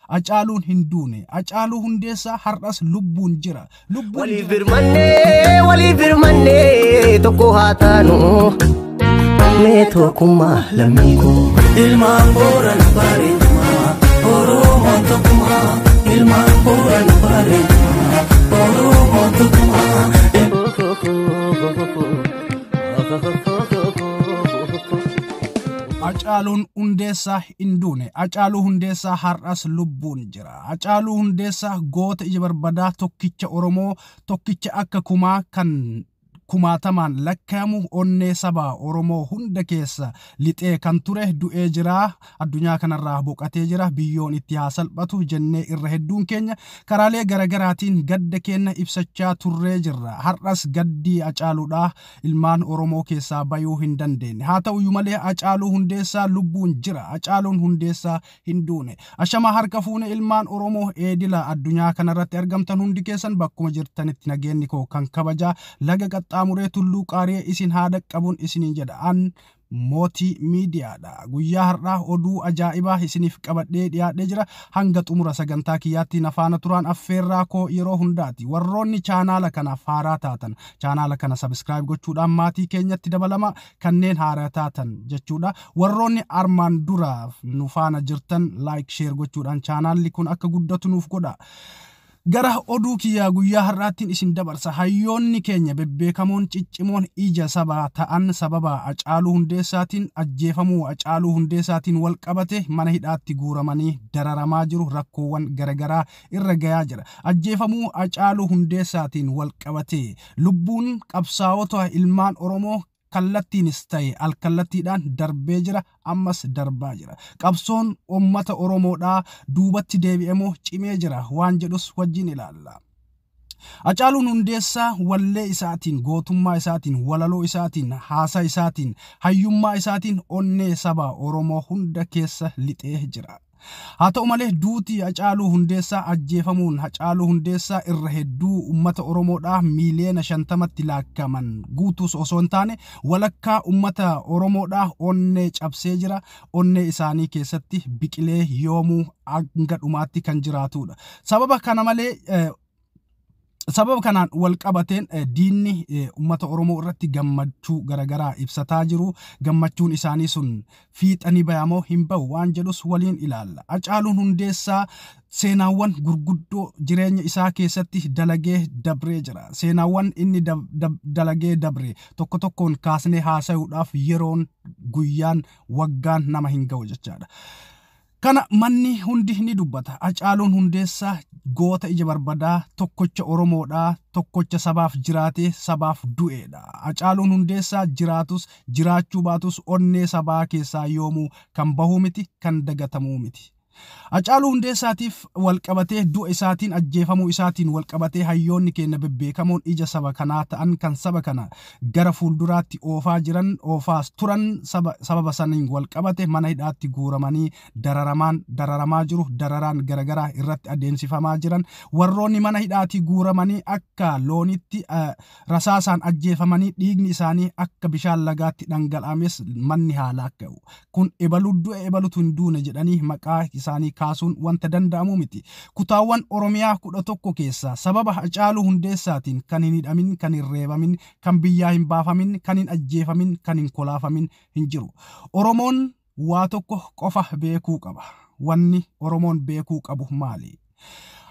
Hacaaluun hin duune. Hacaaluu Hundeessaa har'as lubbuun jira. Lubbuun Waliif jira. birmannee, waliif birmannee, tokko haa taanu. Mee tokkummaa lammii koo. Ilmaan Boorana bareedumaa, Oromoon tokkumaa. Ilmaan Boorana bareedumaa, Oromoon tokkumaa. Hacaaluun Hundeessaa hin duune. Hacaaluu Hundeessaa har'as lubbuun jira. Hacaaluu Hundeessaa goota ija barbadaa, tokkicha Oromoo, tokkicha akka kumaa kan kumaatamaan lakkaa'amu, onnee saba Oromoo hunda keessa lixee kan ture du'ee jira. Addunyaa kanarraa boqotee jira. Biyyoon itti haa salphatu jennee irra hedduun keenya karaalee garaagaraatiin gadda keenya ibsachaa turree jirra. Har'as gaddii Hacaaluudhaa ilmaan Oromoo keessaa bayuu hin dandeenye. Haa ta'uyyuu malee Hacaaluu Hundeessaa lubbuun jira. Hacaaluun Hundeessaa hin duune. Ashamaa, harka fuune ilmaan Oromoo eedila addunyaa kanarratti argamtan hundi keessan, bakkuma jirtanitti nageenyi koo kan kabajaa laga qaxxaamuree tulluu qaaree isin haa dhaqqabuun isiniin jedha. An Mootii Miidiyaadha. Guyyaa har'aa oduu ajaa'ibaa isiniif qabadhee dhiyaadhee jira. Hanga xumura sagantaa kiyyaatti na faana turaan affeerraa koo yeroo hundaati. Warroonni chaanaala kanaaf haaraa taatan chaanaala kana subscribe gochuudhaan maatii keenyatti dabalama, kanneen haaraa taatan jechuudha. Warroonni armaan dura nu faana jirtan like, share gochuudhaan chaanaalli kun akka guddatu nuuf godha. Gara oduu kiyyaa guyyaa har'aattiin isin dabarsa. Hayyoonni keenya bebbeekamoon ciccimoon ija sabaa ta'an sababa Hacaaluu Hundeessaatiin, ajjeefamuu Hacaaluu Hundeessaatiin wal qabate mana hidhaatti guuramanii dararamaa jiru. Rakkoowwan garaagaraa irra gayaa jira. Ajjeefamuu Hacaaluu Hundeessaatiin wal qabate lubbuun qabsaa'ota ilmaan Oromoo kallattiinis ta'e alkallattiidhaan darbee jira, ammas darbaa jira. Qabsoon uummata Oromoodhaa duubatti deebi'emoo cimee jira waan jedhus wajjin ilaalla. Hacaaluun Hundeessaa wallee isaatiin, gootummaa isaatiin, walaloo isaatiin, haasaa isaatiin, hayyummaa isaatiin onnee saba Oromoo hunda keessa lixee jira. Haa ta'u malee duuti Hacaaluu Hundeessaa, ajjeefamuun Hacaaluu Hundeessaa irra hedduu uummata Oromoodhaa miiliyoona 50tti laakkaman guutuus osoo hin taane walakkaa uummata Oromoodhaa onnee cabsee jira. Onnee isaanii keessatti biqilee yoomuu hanga dhumaatti kan jiraatudha. Sababa kana malee, sababa kanaan wal qabateen diinni uummata Oromoo irratti gammachuu garaagaraa ibsataa jiru. Gammachuun isaanii sun fiixanii bayamoo hin bahu waan jedhus waliin ilaalla. Hacaaluun Hundeessaa seenaawwan gurguddoo jireenya isaa keessatti dalagee dabree jira. Seenaawwan inni dalagee dabre tokko tokkoon kaasnee haasa'uudhaaf yeroon, guyyaan, waggaan nama hin ga'u jechaadha. Kana manni hundi ni dubbata. Hacaaluun Hundeessaa goota ija barbadaa, tokkocha Oromoodhaa, tokkocha sabaaf jiraatee sabaaf du'eedha. Hacaaluun Hundeessaa jiraatus jiraachuu baatus onnee sabaa keessaa yoomuu kan bahuu miti, kan dagatamuu miti. Hacaaluu Hundeessaatiif walqabatee, du'a isaatiin, ajjeefamuu isaatiin walqabatee hayyoonni keenya bebbeekamoon ija saba kanaa ta'an, kan saba kana gara fuulduraatti oofaa jiran, oofaas turan, sababa saniin walqabate mana hidhaatti guuramanii dararamaan dararamaa jiru. Dararaan garagaraa irratti adeemsifamaa jiran. Warroonni mana hidhaatti guuramanii akka loonitti rasaasaan ajjeefamanii dhiigni isaanii akka bishaan lagaatti dhangala'ames manni haala akka kun ebaluu du'e, ebalutu hin duune jedhanii maqaa isaanii kaasuun wanta danda'amu miti. Kutaawwan Oromiyaa 11 keessaa sababa Hacaaluu Hundeessaatiin kan hin hidhamin, kan hin reebamin, kan biyyaa hin baafamin, kan hin ajjeefamin, kan hin kolaafamin hin jiru. Oromoon waa tokko qofa beekuu qaba. Wanni Oromoon beekuu qabu maali?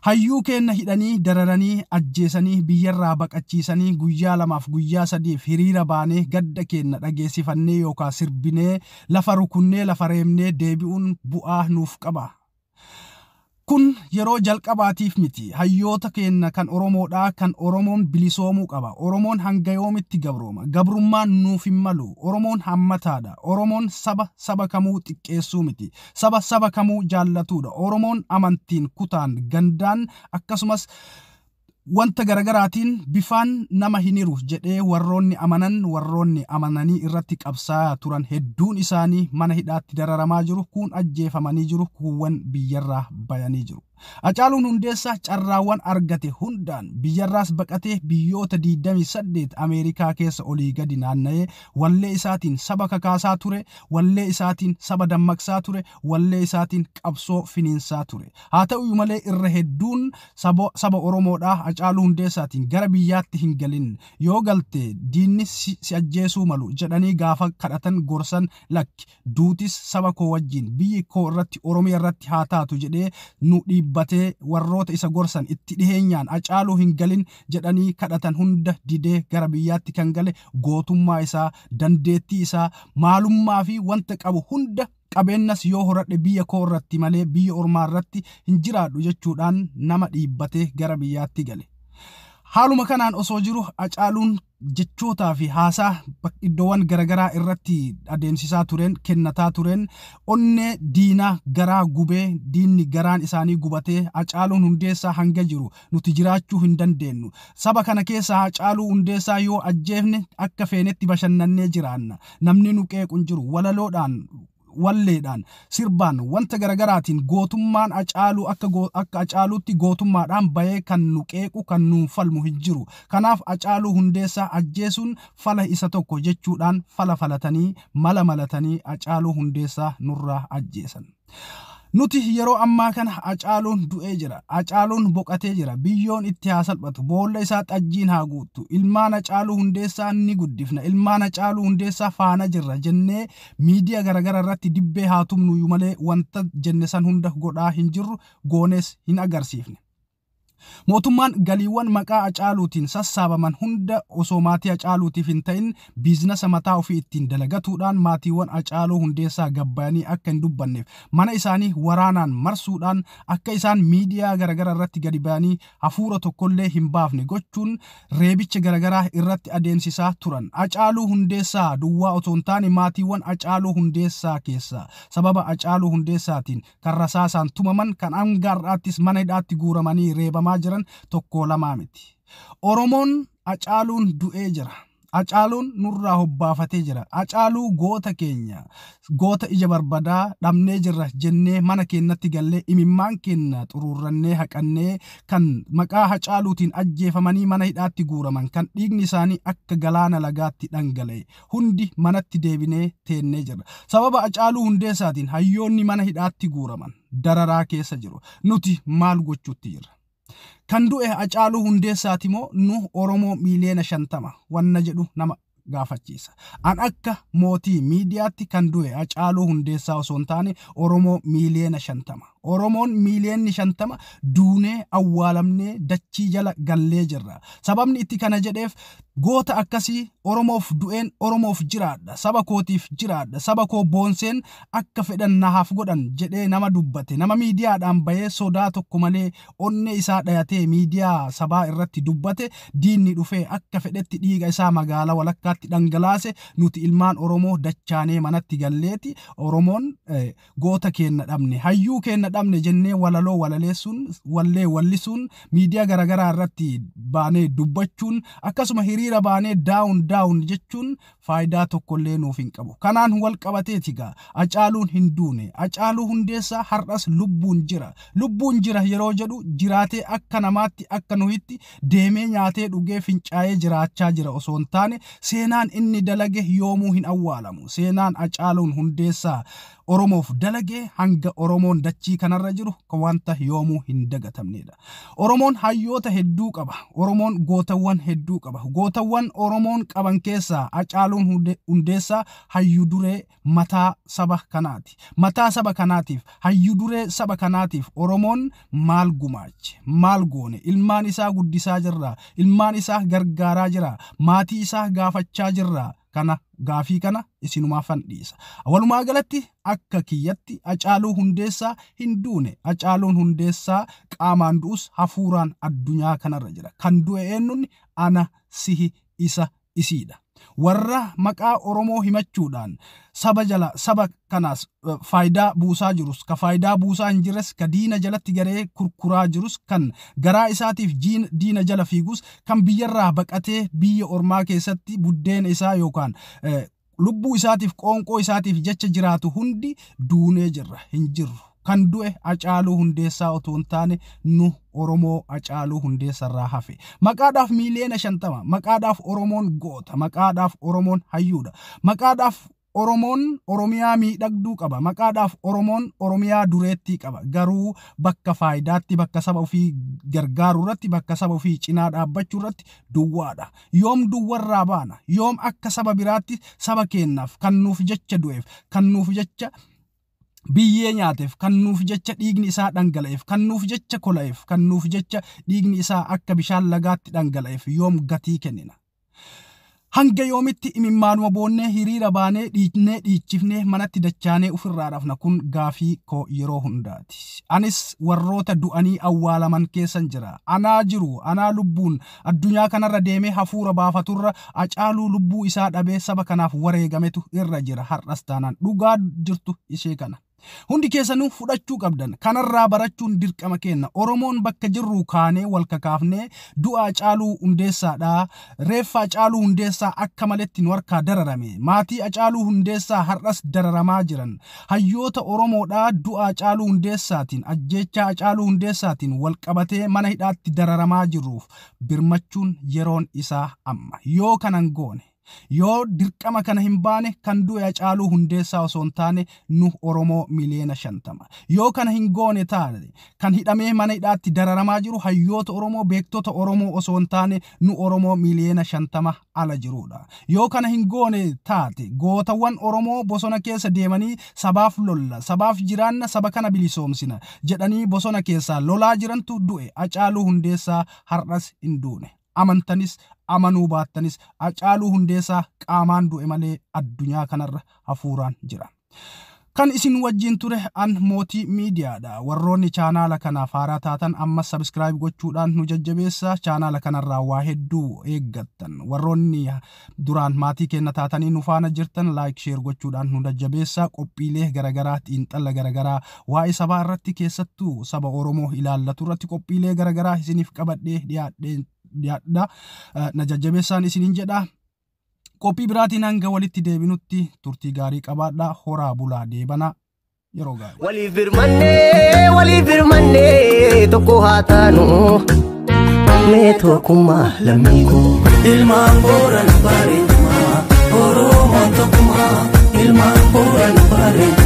Hayyuu keenya hidhanii, dararanii, ajjeesanii, biyyarraa baqachiisanii, guyyaa 2f guyyaa 3f hiriira baanee gadda keenya dhageessifannee yookaan sirbinee lafa rukunnee lafa reebnee deebi'uun bu'aa nuuf qaba? Kun yeroo jalqabaatiif miti. Hayyoota keenya kan Oromoodhaa kan Oromoon bilisoomuu qaba. Oromoon hanga yoomitti gabrooma? Gabrummaan nuuf hin malu. Oromoon hammataadha. Oromoon saba saba kamuu xiqqeessuu miti. Saba saba kamuu jaallatuudha. Oromoon amantiin, kutaan, gandaan akkasumas wanta garagaraatiin bifaan nama hin hiru jedhee warroonni amanan, warroonni amananii irratti qabsaa'aa turan hedduun isaanii mana hidhaatti dararamaa jiru, kuun ajjeefamanii jiru, kuuwwan biyyarraa bayanii jiru. Hacaaluun Hundeessaa carraawwan argate hundaan biyyarraas baqatee biyyoota 28 Ameerikaa keessa olii gadi naanna'ee wallee isaatiin saba kakaasaa ture, wallee isaatiin saba dammaqsaa ture, wallee isaatiin qabsoo finiinsaa ture. Haa ta'uyyuu malee irra hedduun saba Oromoodhaa Hacaaluu Hundeessaatiin gara biyyaatti hin galin, yoo galte diinni si ajjeesuu malu jedhanii gaafa kadhatan gorsan, lakki, duutis saba koo wajjin biyyi koo irratti, Oromiyaa irratti haa taatu jedhee nu dhiibbatee, warroota isa gorsan itti dhiheenyaan Hacaaluu hin galin jedhanii kadhatan hunda didee gara biyyaatti kan gale, gootummaa isaa, dandeettii isaa, maalummaa fi wanta qabu hunda, qabeenyas yoo horadhe biyya koo irratti malee biyya ormaa irratti hin jiraadhu jechuudhaan nama dhiibbatee gara biyyaatti gale. Haaluma kanaan osoo jiru Hacaaluun jechootaa fi haasaa iddoowwan garaagaraa irratti adeemsisaa tureen, kennataa tureen, onnee diinaa garaa gubee, diinni garaan isaanii gubatee, Hacaaluun Hundeessaa hanga jiru nuti jiraachuu hin dandeenyu. Saba kana keessaa Hacaaluu Hundeessaa yoo ajjeefne akka feenetti bashannannee jiraanna. Namni nu qeequ hin jiru. Walaloodhaan, walleedhaan, sirbaan, wanta garagaraatiin gootummaan Hacaaluu akka Hacaaluutti gootummaadhaan bahee kan nu qeequ, kan nu falmu hin jiru. Kanaaf Hacaaluu Hundeessaa ajjeesuun fala isa tokko jechuudhaan fala falatanii, mala malatanii Hacaaluu Hundeessaa nurraa ajjeesan. Nuti yeroo ammaa kana Hacaaluun du'ee jira. Hacaaluun boqotee jira. Biyyoon itti haa salphatu. Boolla isaa xajjiin haa guuttu. Ilmaan Hacaaluu Hundeessaa ni guddifna. Ilmaan Hacaaluu Hundeessaa faana jirra jennee miidiyaa garaagaraa irratti dibbee haa tumnuyyuu malee wanta jenne san hunda godhaa hin jirru, goonees hin agarsiifne. Mootummaan galiiwwan maqaa Hacaaluutiin sassaabaman hunda osoo maatii Hacaaluutiif hin ta'in biizinasa mataa ofii ittiin dalagatuudhaan maatiiwwan Hacaaluu Hundeessaa gabbayanii akka hin dubbanneef mana isaanii waraanaan marsuudhaan akka isaan miidiyaa garaagaraa irratti gadi ba'anii hafuura tokkollee hin baafne gochuun reebicha garaagaraa irratti adeemsisaa turan. Hacaaluu Hundeessaa duwwaa otoo hin taane maatiiwwan Hacaaluu Hundeessaa keessaa sababa Hacaaluu Hundeessaatiin kan rasaasaan tumaman, kan hanga har'aattis mana hidhaatti guuramanii reebamaa jiran tokko lamaa miti. Oromoon Hacaaluun du'ee jira. Hacaaluun nurraa hobbaafatee jira. Hacaaluu goota keenya, goota ija barbadaa dhabnee jirra jennee mana keenyatti gallee imimmaan keenya xuruurrannee haqannee, kan maqaa Hacaaluutiin ajjeefamanii mana hidhaatti guuraman, kan dhiigni isaanii akka galaana lagaatti dhangala'e hundi manatti deebinee teennee jirra. Sababa Hacaaluu Hundeessaatiin hayyoonni mana hidhaatti guuraman dararaa keessa jiru. Nuti maal gochuutti jirra? Kan du'e Hacaaluu Hundeessaati moo nu Oromoo miiliyoona 50 wanna jedhu nama gaafachiisa. An akka mootii miidiyaatti kan du'e Hacaaluu Hundeessaa osoo hin taane Oromoo miiliyoona 50. Oromoon miiliyoonni 50 duunee awwaalamnee dachii jala gallee jirra. Sababni itti kana jedheef, goota akkasii Oromoof du'een Oromoof jiraadha. Saba kootiif jiraadha. Saba koo boonseen akka fedhan nahaaf godhan jedhee nama dubbate. Nama miidiyaadhaan bahee sodaa tokko malee onnee isaa dhayatee miidiyaa sabaa irratti dubbate, diinni dhufee akka fedhetti dhiiga isaa magaalaa walakkaatti dhangalaase, nuti ilmaan Oromoo dachaanee manatti galleeti Oromoon goota keenna dhabne, hayyuu keenna dhabne jennee walaloo walaleessuun, wallee wallisuun, miidiyaa garaagaraa irratti baanee dubbachuun, akkasuma hiriira baanee down down jechuun faayidaa tokkollee nuuf hin qabu. Kanaan wal qabateeti gaa Hacaaluun hin duune. Hacaaluu Hundeessaa har'as lubbuun jira. Lubbuun jira yeroo jedhu jiraatee akka namaatti, akka nuyitti deemee nyaatee dhugee fincaa'ee jiraachaa jira osoo hin taane, seenaan inni dalage yoomuu hin awwaalamu. Seenaan Hacaaluun Hundeessaa Oromoof dalage hanga Oromoon dachii kanarra jiru wanta yoomuu hin dagatamnedha. Oromoon hayyoota hedduu qaba. Oromoon gootawwan hedduu qaba. Gootawwan Oromoon qaban keessaa Hacaaluun Hundeessaa hayyuu duree mataa saba kanaati. Mataa saba kanaatiif, hayyuu duree saba kanaatiif Oromoon maal gumaache? Maal goone? Ilmaan isaa guddisaa jirra. Ilmaan isaa gargaaraa jira. Maatii isaa gaafachaa jirra. Kana gaafii kana isinumaafan dhiisa. Walumaa galatti akka kiyyatti Hacaaluu Hundeessaa hin duune. Hacaaluun Hundeessaa qaamaan du'us hafuuraan addunyaa kanarra jira. Kan du'e eenyuun? Ana, sihi, isa, isiidha. Warra maqaa Oromoo himachuudhaan saba jala saba kanaas faayidaa buusaa jirus, ka faayidaa buusaa hin jirres, ka diina jalatti garee kurkuraa jirus, kan garaa isaatiif diina jala fiigus, kan biyyarraa baqatee biyya ormaa keessatti buddeena isaa yookaan lubbuu isaatiif, qoonqoo isaatiif jecha jiraatu hundi duunee jirra hin jirru. Kan du'e Hacaaluu Hundeessaa otoo hin taane nu Oromoo Hacaaluu Hundeessarraa hafe. Maqaadhaaf miiliyoona 50, maqaadhaaf Oromoon goota, maqaadhaaf Oromoon hayyuudha, maqaadhaaf Oromoon Oromiyaa miidhagduu qaba, maqaadhaaf Oromoon Oromiyaa dureettii qaba. Garuu bakka faayidaatti, bakka saba ofii gargaaruu irratti, bakka saba ofii cinaa dhaabbachuu irratti duwwaadha. Yoom duwwarraa baana? Yoom akka saba biraatti saba keennaaf, kan nuuf jecha du'eef, kan nuuf jecha biyyee nyaateef, kan nuuf jecha dhiigni isaa dhangala'eef, kan nuuf jecha kola'eef, kan nuuf jecha dhiigni isaa akka bishaan lagaatti dhangala'eef yoom gatii kennina? Hanga yoomitti imimmaanuma boonnee, hiriira baanee, dhiichnee, dhiichifnee, manatti dachaanee ofirraa rafna? Kun gaafii koo yeroo hundaati. Anis warroota du'anii awwaalaman keessan jira. Anaa jiru, anaa lubbuun addunyaa kanarra deemee hafuura baafaturra Hacaaluu lubbuu isaa dhabee saba kanaaf wareegametu irra jira har'as taanaan. Dhugaa jirtu ishee kana. Hundi keessanuu fudhachuu qabdan. Kanarraa barachuun dirqama kenna. Oromoon bakka jirru kaanee wal kakaafnee du'a Hacaaluu Hundeessaadha. Reeffa Hacaaluu Hundeessaa akka maletti nu harkaa dararame. Maatii Hacaaluu Hundeessaa har'as dararamaa jiran. Hayyoota Oromoodhaa du'a Hacaaluu Hundeessaatiin, ajjeechaa Hacaaluu Hundeessaatiin wal qabatee mana hidhaatti dararamaa jiruuf birmachuun yeroon isaa amma. Yoo kanan goone, yoo dirqama kana hin baane, kan du'e Hacaaluu Hundeessaa osoo hin taane nu Oromoo miliyoona 50. Yoo kana hin goone taane, kan hidhamee mana hidhaatti dararamaa jiru hayyoota Oromoo, beektota Oromoo osoo hin taane nu Oromoo miliyoona 50 ala jirudha. Yoo kana hin goone taate, gootawwan Oromoo bosona keessa deemanii sabaaf lolla, sabaaf jiraanna, saba kana bilisoomsina jedhanii bosona keessaa lolaa jirantu du'e. Hacaaluu Hundeessaa har'as hin duune. Amantanis amanuu baattanis Hacaaluu Hundeessaa qaamaan du'e malee addunyaa kanarra hafuuraan jira. Kan isin wajjin ture an Mootii Miidiyaadha. Warroonni chaanaala kanaaf haaraa taatan amma subscribe gochuudhaan nu jajjabeessa. Chaanaala kanarraa waa hedduu eeggattan. Warroonni duraan maatii keenya taatanii nu faana jirtan like, share gochuudhaan nu jajjabeessa. Qophiilee garaagaraa, xiinxala garaagaraa waa'ee sabaa irratti, keessattuu saba Oromoo ilaallatu irratti qophiilee garaagaraa isiniif qabadhee dhiyaadhee dhiyaadha. Na jajjabeessaan isiniin jedha. Qophii biraatiin hanga walitti deebinutti turtii gaarii qabaadhaa. Horaa bulaa, deebana, yeroo gaarii. Waliif birmannee, waliif birmannee, tokko haa taanu. Mee tokkummaa lammii koo. Ilmaan Boorana bareentumaa, Oromoon tokkumaa. Ilmaan Boorana bareentumaa.